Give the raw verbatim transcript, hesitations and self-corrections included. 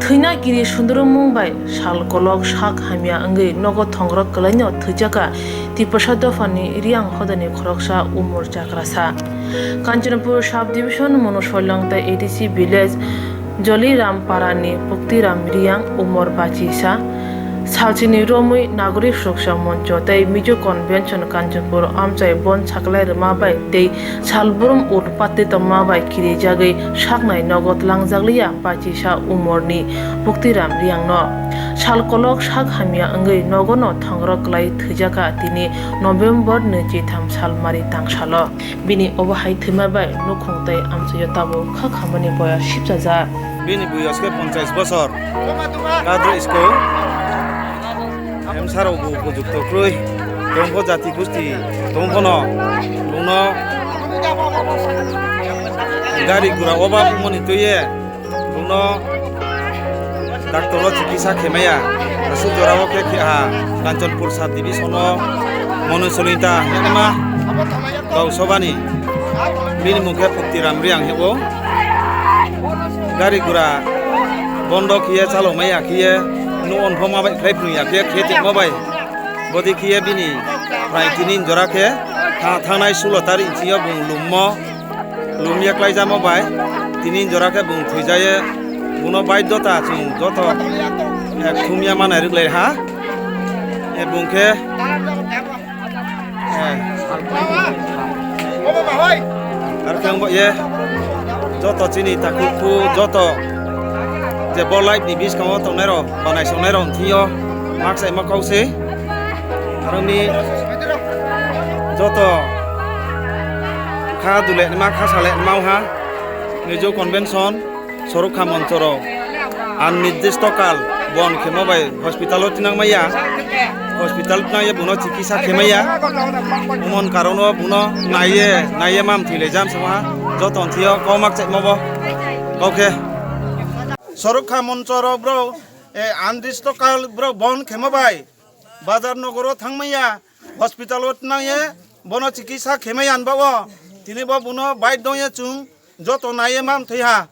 Thwina kiri sundrumung bai sal kolok sak hamya wngwi nogo thongrok kwlaino thwijakha Tiprasa dophani Riyang hodani khoroksa Umor Chakrasa. Kanchanpur Sub Division Monosoilong tei A D C Village Joliram Parani Puktiram Riyang Umor Bachisa. Salchini romwi Nagorik Suroksha Moncho tei Mizo Convention Kanchanpur amchai bon saklai rwma bai tei salbrum ur patti tongma bai kirijagwi saknai nogo tlangjakliya bachisa Umorni Puktiram Riyangno. Sal kolok sak hamya wngwi nogono thongrok kwlai thwijakha tini November nwichitham salmari tangsalo. Bini obo hai thwima bai nukhung tei amchaio tabuk kha khamani boyar sipchajak. Bini buyos khe ponchais bosor. Kadro isko. Emsarok bo upojukto kwrwi. Tongpho jati gusti tongphono. Bongno gari gura obab wngmani twiye. Bongno doctor o chikisa khemaya. Aswk jorao khe khe ha Kanchanpur sub division o Monu Solita hema Gausobani. Bini mung khe Puktiram Riyang hebo. Gari gura bondo khiye chalokmaya khiye, nugo onphoma bai khlai phwrwngya khiye, khe tongma bai. Bodi khiye bini prai tini jora khe tha-, thangnai sulo tarik inchiyo bung lummo, lumya klaijamo bai tini jora khe bung thwijaye, buno baidota chwng joto, eh, thumya manai rwglai ha. Eh, bung khe Eh. Aro khe wngbo ye joto chini takhuk khu joto je bo life ni biskango tongnai rok, banai songnai rok thio maksaima kau se. Aro ni joto kha dule ma kha sale ma ha Mizo convention. Sorok kha monchorok annirdishtokal bon khemo bai hospitalo tinang maya. Hospital tinang ye buno chikisa khemaya. Umon karono buno naiye, naiye mam thwilai jam songha. Joton thio komak chaimo bo. Kokhe. Sorok kha monchorok bro, eh, annirdishtokal bro bon khemo bai. Bazar nogoro thangmaya, hospital o tnangye, bono chikisa khemaya anba o, tini bo buno bike dongye chwng joto naiye mam thwiha.